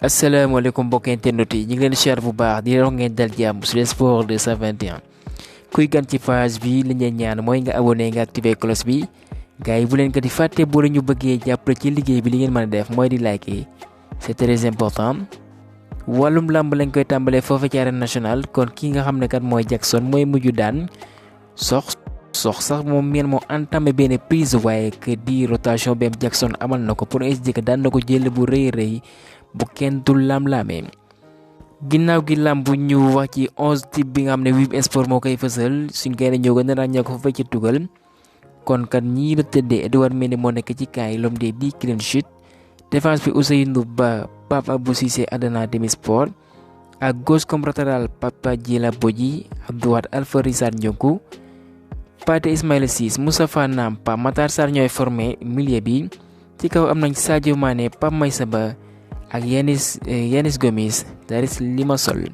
asalaamaaleykum mbokk internet yi ñu ngi leen di share bu baax di leen wax ngeen dal jàmm sur les sports 221 kuy gan ci page bi li ñu ñaan mooy nga abonné nga activé cloche bi gars yi bu leen ko di fàtte boo la ñu bëggee jàppale ci liggéey bi li ngeen mën a def mooy di liker c'est très important. wàllum làmb lañ koy tàmbalee foofu ci arène nationale kon ki nga xam ne kat mooy Jackson mooy mujj daan sox sax moom meen moo entamé benn prise waaye que di rotation beem Jackson amal na ko pour expliquer daan na ko jël bu rëy bu kenn dul lam-laamee ginnaaw gi làmb ñu wax ci 11 type bi nga xam ne Wib Sport moo koy fësal suñ koy ne ñoo gën a ràññee ko fa ci tugal kon kat ñii la tëddee Edouard Mendy moo nekk ci kaay l'homme des 10 clean sheet défense bi Ousseynou Ba Pape Abou Cissé Adana Demi Sport ak gauche comme latéral Papa Djila Bodji à droite Alpha Rissard Ndionkou Pathé Ismaïla Ciss Moustapha Nam Pape Matar Sarr ñooy formé milieu bi ci kaw am nañ Sadio Mané Pape Maïssa Ba ak Yanis Gomis Daris Limassol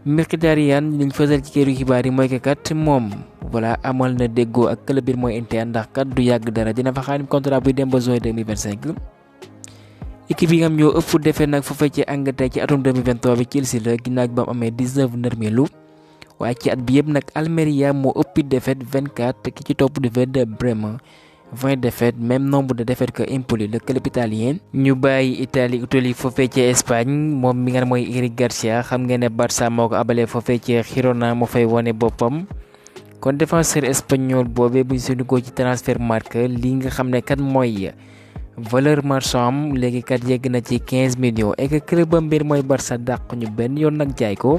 Mkhitaryan liñ fësal ci këru xibaar yi mooy que kat moom voilà amal na déggoo ak club bi mooy Inter ndax kat du yàgg dara dina fa xaatim contrat buy dem ba juin 2025. équipe yi nga xam ñoo ëpp defet nag foofee ci Angleterre ci atum 2023 bi Chelsea la ginnaaw ba mu amee 19 nërmeelu waaye ci at bi yëpp nag Almeria moo ëppi defet 24 ki ci topp di Werder Bremen 20 défaites, même nombre de défaites que Empoli le club italien. ñu bàyyi Italie utali foofee ci Espagne moom mi nga mooy Eric Garcia xam ngeen ne Barça moo ko abalee foofee ci Girona mu fay wone boppam kon défenseur espagnol boobee bu ñu sukkandikoo ci Transfermarkt li nga xam ne kat mooy valeur marchand am léegi kat yegg na ci 15 millions et que club ba mbir mooy Barça dàq ñu benn yoon nag jaay ko.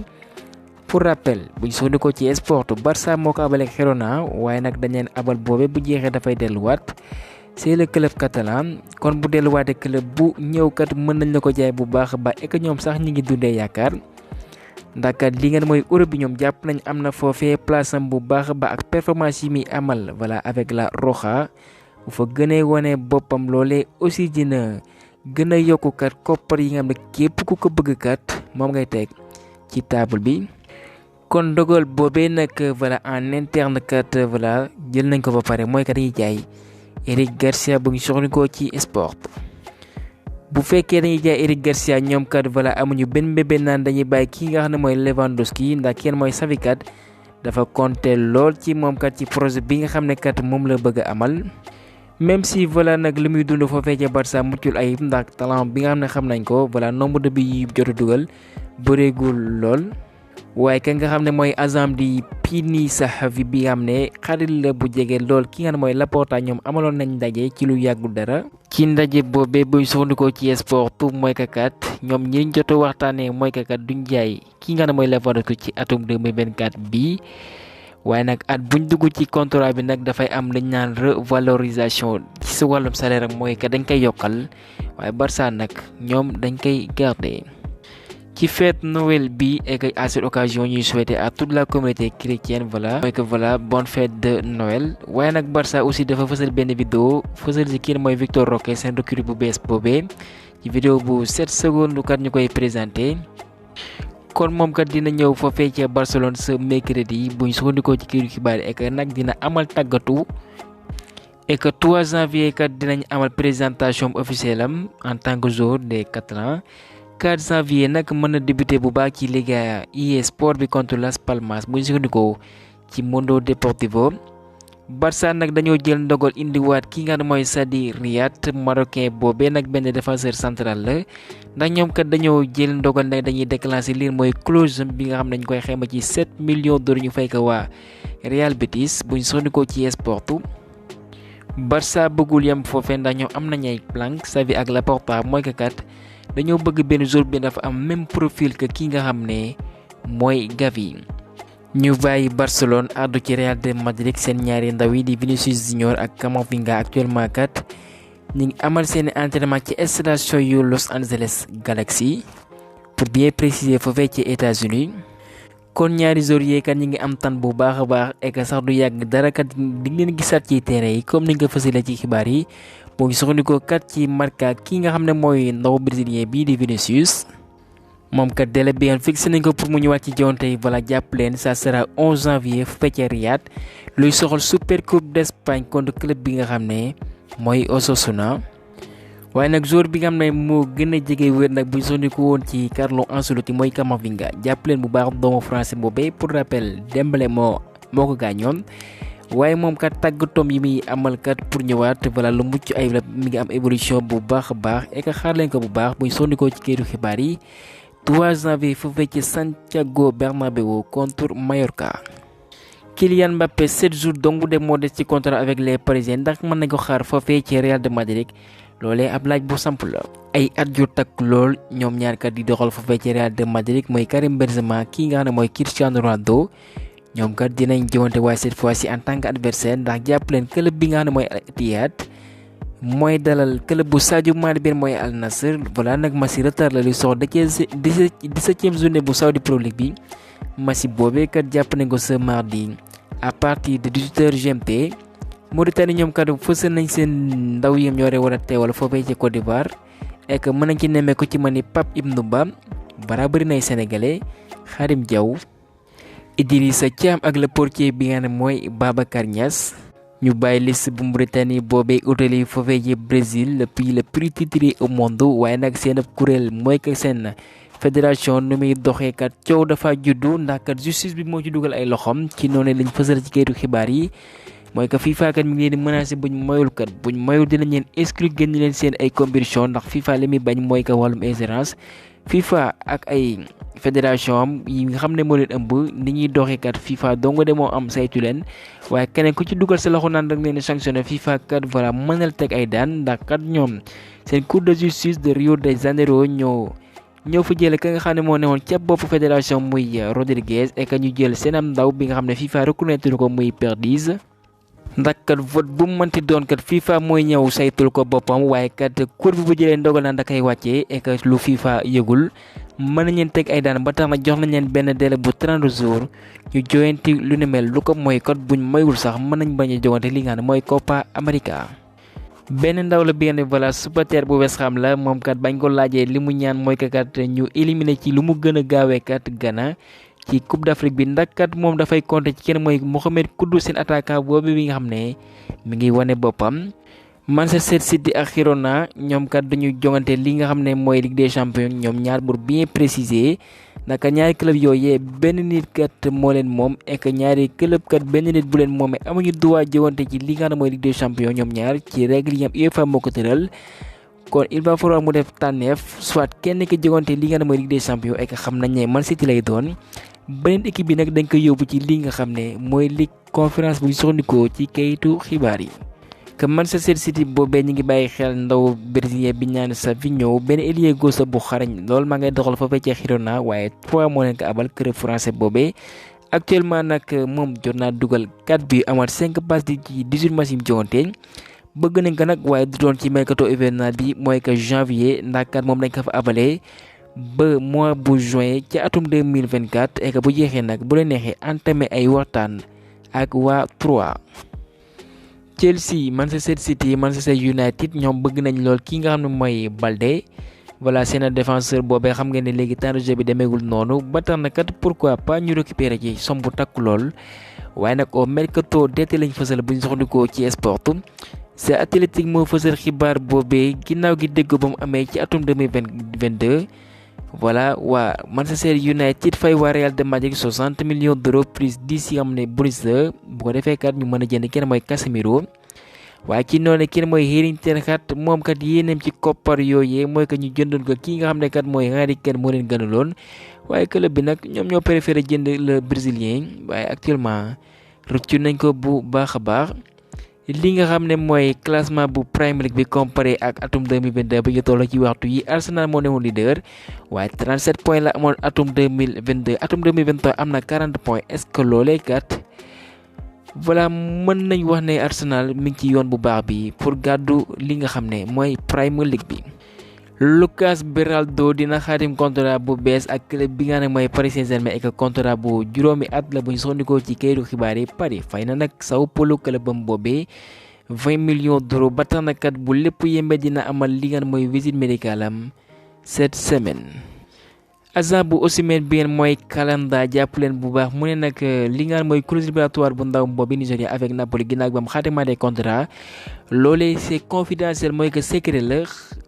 pour rappel buñ sukkandikoo ci Sport Barça moo ko abaleeg Girona waaye nag dañ leen abal boobe bu jeexee dafay delluwaat c'est le club catalan kon bu delluwaatee club bu ñëw kat mën nañ la ko jaay bu baax ba et que ñoom sax ñi ngi dundee yaakaar ndax kat li ngeen mooy Europe bi ñoom jàpp nañ am na foofee place am bu baax ba ak performance yi muy amal voilà avec la Roja bu fa gënee wone boppam loolee aussi dina gën a yokku kat koppar yi nga xam ne képp ku ko bëgg kat moom ngay teg ci table bi. kon dogal boobee nag voilà en interne kat voilà jël nañ ko ba pare mooy kat dañuy jaay Eric Garcia bu ñu soxla ci Sport bu fekkee dañuy jaay Eric Garcia ñoom kat voilà amuñu benn mbébé naan dañuy bàyyi kii nga xam ne mooy Lewandowski ndax kenn mooy Xavi kat dafa compter lool ci moom kat ci projet bi nga xam ne kat moom la bëgg a amal même si voilà nag li muy dund foofee ca Barça muccul ayib ndax talent bi nga xam ne xam nañ ko voilà nombre de buts yi jot a dugal bëreegul lool. waaye ka nga xam ne mooy agent di Pini Zahavi bi nga xam ne xarit la bu jege lool ki nga xam ne mooy Laporta ñoom amaloon nañ ndaje ci lu yàggul dara. ci ndaje boobee buy soxandikoo ci Sport mooy kakat ñoom ñi jot a waxtaanee mooy kakat duñ jaay ki nga xam ne mooy Lewandowski ci atum 2024 bii waaye nag at buñ dugg ci contrat bi nag dafay am lañ naan revalorisation ci sa wàllum salaire am mooy que dañ koy yokkal waaye Barça nag ñoom dañ koy garder. ci fête Noël bi et que à cette occasion ñuy souhaiter à toute la communauté chrétienne voilà mooy que voilà bonne fête de Noël waaye nag Barça aussi dafa fësal benn vidéo fësal ci kii mooy Victor Roque seen recrue bu bees boobee ci vidéo bu 7 secondes kat ñu koy présenté kon moom kat dina ñëw foofee ca Barcelone ce mercredi buñ sukkandikoo ci këru xibaar et que nag dina amal tàggatu et que 3 janvier kat dinañ amal présentation officielle am en tant que joueur des Catalans 4 janvier nag mën na débuter bu baax ci Liga eSport bi contre Las Palmas bu ñu sukkandikoo ci Mundo Deportivo Barça nag dañoo jël ndogal indiwaat ki nga xam ne mooy Sadi Riyad marocain boobee nag benn défenseur central la ndax ñoom kat dañoo jël ndogal nag dañuy déclencher lii mooy clause bi nga xam ne dañ koy xayma ci 7 millions d'euros ñu fay ko waa Real Betis bu ñu sukkandikoo ci eSport Barça bëggul yem foofee ndax ñoom am nañ ay plan Xavi ak Laporta mooy que kat dañoo bëgg benn joueur bi dafa am même profil que ki nga xam ne mooy Gavi. ñu bàyyi Barcelone àddu ci Real de Madrid seen ñaari ndaw yi di Vinicius Junior ak Camavinga actuellement kat ñu ngi amal seen entraînement ci station yu Los Angeles Galaxy pour bien préciser foofee ci États-Unis kon ñaari joueurs yi kat ñi ngi am tan bu baax a baax et que sax du yàgg dara kat di ngeen gisaat ci terrain yi comme ni nga ko fësalee ci xibaar yi. boo ngi soxandikoo kat ci Marca ki nga xam ne mooy ndaw brésilien bii di Vinicius moom kat délai bi fixé nañ ko pour mu ñëwaat ci jonte yi voilà jàpp leen ça sera 11 janvier fekk Riyad luy soxal Super Coupe d'Espagne contre club bi nga xam ne mooy Osasuna waaye nag joueur bi nga xam ne moo gën a jege wér nag bu sondiku woon ci Carlo Ancelotti mooy Camavinga jàpp leen bu baax doomu français boobee pour rappel Dembélé moo ko gaañoon waaye moom kat tàggatoom yi muy amal kat pour ñëwaat voilà lu mucc ayib la mi ngi am évolution bu baax a baax et que xaar leen ko bu baax buy sondikoo ci këyitu xibaar yi 3 janvier foofee ci Santiago Bernabéu contre Mallorca. Kylian Mbappé 7 jours dong de moo des ci contrat avec les Parisiens ndax mën nañ ko xaar foofee ci Real de Madrid loolee ab laaj bu samp la. ay at yu takk lool ñoom ñaar kat di doxal foofee ci Real de Madrid mooy Karim Benzema kii nga xam ne mooy Cristiano Ronaldo ñoom kat dinañ jëwante waaye cette fois ci en tant que adversaire ndax jàpp leen club bi nga xam ne mooy Al Ittihad mooy dalal club bu Sadio Mané bi mooy Al Nassr voilà nag Messi retard la li sox da cee 17e journée bu Saudi Pro League bi Messi boobee kat jàpp nañ ko ce mardi à partir de 18h GMT. Mauritanie ñoom kat fësal nañ seen ndaw yi ñoo war a teewal foofee ci Côte d'Ivoire et que mën nañ ci nemmee ko ci mën ni Pape Ibnou Ba bara bëri nay sénégalais Khadim Diaw Idrissa Thiam ak le portier bi nga ne mooy Babacar Niass. ñu bàyyi liste bu Mauritanie boobee utali foofee ci Brésil le pays le plus titré au monde waaye nag seen ab kuréel mooy que seen fédération nu muy doxee kat coow dafa juddu ndax kat justice bi moo ci dugal ay loxoom ci noonu lañ fësal ci kayitu xibaar yi. mooy que FIFA kat mi ngi leen di menacé buñ mayul dinañ leen exclure génn leen seen ay compétition ndax FIFA li muy bañ mooy que wàllum ingérence FIFA ak ay fédération am yi nga xam ne moo leen ëmb ni ñuy doxee kat FIFA dong de moo am saytu leen waaye keneen ku ci dugal sa loxo naan rek leen sanctionné FIFA kat voilà mënal teg ay daan ndax kat ñoom seen cour de justice de Rio de Janeiro ñoo fa jële ka nga xam ne moo newoon ca bopp fédération muy Rodrigues et que ñu jël seen am ndaw bi nga xam ne FIFA reconnaître ko muy Perdiz. ndax kat vote bu mu mënti doon kat FIFA mooy ñëw saytul ko boppam waaye kat cour bi bu jëlee ndogal naan da koy wàccee et que lu FIFA yëgul mën nañ leen teg ay daan ba tax na jox nañ leen benn délai bu 30 jours ñu joyanti lu ne mel lu ko mooy kat buñ moyul sax mën nañ bañ a jogante li nga xam ne mooy Copa America. benn ndaw la bi nga ne voilà supporter bu West Ham la moom kat bañ ko laajee li mu ñaan mooy que kat ñu éliminer ci lu mu gën a gaawee kat Ghana ci Coupe d'Afrique bi ndax kat moom dafay compter ci kenn mooy Mohamed Kudus seen attaquant boobu bi nga xam ne mi ngi wane boppam. Manchester City ak Girona ñoom kat dañuy jongante li nga xam ne mooy Ligue des Champions ñoom ñaar pour bien préciser naka ñaari club yooyee benn nit kat moo leen moom et que ñaari club kat benn nit bu leen moomee amuñu droit jongante ci li nga xam ne mooy Ligue des Champions ñoom ñaar ci règle yi am UEFA moo ko tëral. kon il va falloir mu def tànneef soit kenn ki jongante li nga xam ne mooy Ligue des Champions et que xam nañ ne Man City lay doon. beneen équipe bi nag dañ koy yóbbu ci li nga xam ne mooy Ligue conférence bu soxnikoo ci kayitu xibaar yi. que Manchester City boobee ñu ngi bàyyi xel ndaw brésilien bi ñaan Savinho benn ailier gauche bu xarañ loolu maa ngay doxal foofee ci Girona waaye 3 moo leen ko abal club français boobee. actuellement nag moom jot naa dugal 4 bi amaat 5 passes ci 18 matchs yi mu jogante bëgg nañ ko nag waaye du doon ci mercato hivernal bi mooy que janvier ndax kat moom dañ ko fa abalee. ba mois bu juin ci atum 2024 et que bu jeexee nag bu la neexee entamé ay waxtaan ak waa 3. Chelsea Manchester City Manchester United ñoom bëgg nañ lool ki nga xam ne mooy Balde voilà seen défenseur boobee xam ngeen ne léegi temps de jeu bi demeegul noonu ba tax na kat pourquoi pas ñu récupérer ci somme bu takku lool waaye nag au mercato d'été lañ fësal bu ñu soxandikoo ci sport. c'est Athletic moo fësal xibaar boobee ginnaaw gi dégg ba mu amee ci atum 2022. voilà waa Manchester United fay waa Real de Madrid 60 millions d'euros plus 10 yi am ne bonus la bu ko defee kat ñu mën a jënd kenn mooy Casemiro waaye ci noonu kenn mooy Erik ten Hag moom kat yéeneem ci koppar yooyee mooy que ñu jëndoon ko kii nga xam ne kat mooy Harry Kane moo leen gënaloon waaye club bi nag ñoom ñoo préféré jënd le brésilien waaye actuellement rëccu nañ ko bu baax a baax. li nga xam ne mooy classement bu Premier League bi comparé ak atum 2022 bi ñu toll ci waxtu yi Arsenal moo newoon leader waaye 37 points la amoon atum 2022 atum 2023 am na 40 points est-ce que loolee kat voilà mën nañ wax ne Arsenal mi ngi ci yoon bu baax bi pour gàddu li nga xam ne mooy Premier League bi. Lucas Beraldo dina xaatim contrat bu bees ak club bi nga xam ne mooy Paris Saint-Germain ak contrat bu juróomi at la bu ñu soxandikoo ci kayitu xibaar yi Paris fay na nag Sao Paulo clubam boobee 20 millions d'euros ba tax na kat bu lépp yembe dina amal li nga xam mooy visite médicale am cette semaine. agent bu Osimhen bi mooy Kalanda jàpp leen bu baax mu ne nag li nga mooy clause libératoire bu ndaw boobu Nigéria avec Napoli ginnaaw ba mu xaatimaa des contrats loolee c'est confidentiel mooy que secret la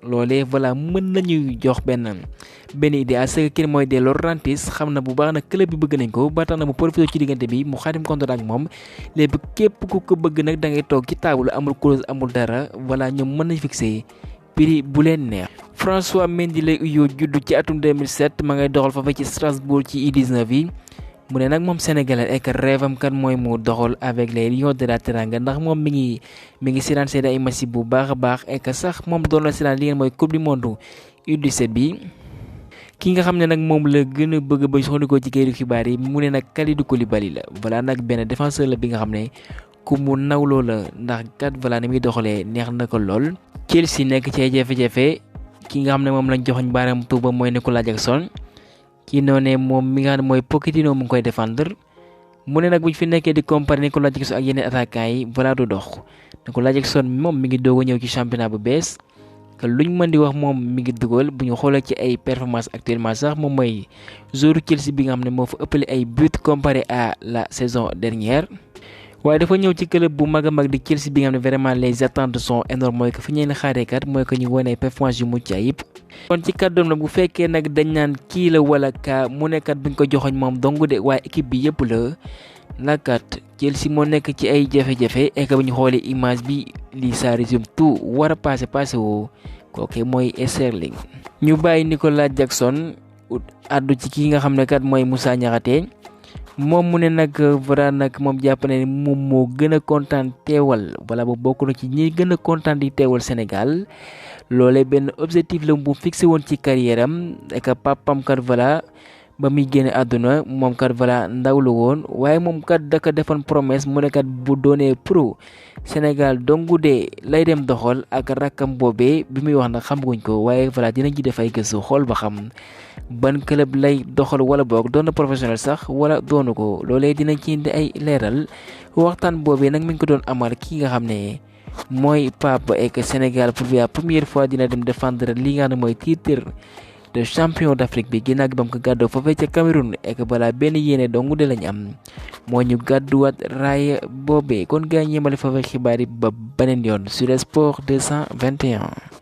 loolee voilà mën nañu jox benn idée à ce que mooy De Laurentiis xam na bu baax nag club bi bëgg nañ ko ba tax na mu profité ci diggante bi mu xaatim contrat ak moom léegi képp ku ko bëgg nag da ngay toog ci table amul clause amul dara voilà ñoom mën nañ fixé prix bu leen neex. François Mendy lay uyoo juddu ci atum 2007 ma ngay doxal fa ci Strasbourg ci U19 yi mu ne nag moom sénégalais ek rêve am kat mooy mu doxal avec les Lions de la Teranga ndax moom mi ngi siraan seede ay match bu baax a baax ek sax moom doon na siraan li ngeen mooy coupe du monde U17 bi. ki nga xam ne nag moom la gën a bëgg ba soxandikoo ci kayitu xibaar yi mu ne nag Kalidou Koulibaly la voilà nag benn défenseur la bi nga xam ne ku mu nawloo la ndax kat voilà ni muy doxalee neex na ko lool. Chelsea nekk ci ay jafe-jafe ki nga xam ne moom lañ joxoñ baaram tuuba mooy Nicolas Jackson kii noonee moom mi nga xam ne mooy Pochettino mu ngi koy défendre mu ne nag bu ñu fi nekkee di comparer Nicolas Jackson ak yeneen attaquants yi voilà du dox Nicolas Jackson moom mi ngi doog a ñëw ci championnat bu bees que luñ mën di wax moom mi ngi dugal bu ñu xoolee ci ay performance actuellement sax moom mooy joueur Chelsea bi nga xam ne moo fa ëppale ay buts comparé à la saison dernière. waaye dafa ñëw ci club bu mag a mag di Chelsea bi nga xam ne vraiment les attentes sont énormes mooy que fi ñeen xaaree kat mooy que ñu wane performance yu mucc ayib. kon ci kàddoom nag bu fekkee nag dañ naan kii la wala kaa mu nekkat buñ ko joxoñ moom dong de waaye équipe bi yëpp la nakat Chelsea moo nekk ci ay jafe-jafe et que bu ñu xoolee image bi lii ça résume tout war a passé woo kooke mooy Sterling. ñu bàyyi Nicolas Jackson addu ci ki nga xam ne kat mooy Moussa Niakhaté moom mu ne nag voilà nag moom jàpp na ne moom moo gën a kontaan teewal wala ba bokk na ci ñi gën a kontaan di teewal Sénégal loolee benn objectif la bu fixé woon ci carrière am et que papam kat voilà ba muy génne àdduna moom kat voilà ndaw la woon waaye moom kat daka defoon promesse mu ne kat bu doonee pro Sénégal dongu de lay dem doxal ak rakkam boobee bi muy wax nag xamaguñ ko waaye voilà dinañ ci def ay gëstu xool ba xam ban club lay doxal wala boog doon na professionnel sax wala doonu ko loolee dinañ ci indi ay leeral waxtaan boobee nag mi ngi ko doon amal ki nga xam ne mooy Pape ek Sénégal pour la première fois dina dem défendre li nga xam ne mooy titre de champion d'Afrique bi ginnaaw ba mu ko gàddoo foofee ca Cameroun ek balaa benn yéene dong de lañ am moo ñu gàdduwaat raaya boobee kon gaa ñeemale foofee xibaar yi ba beneen yoon sur Sport 221.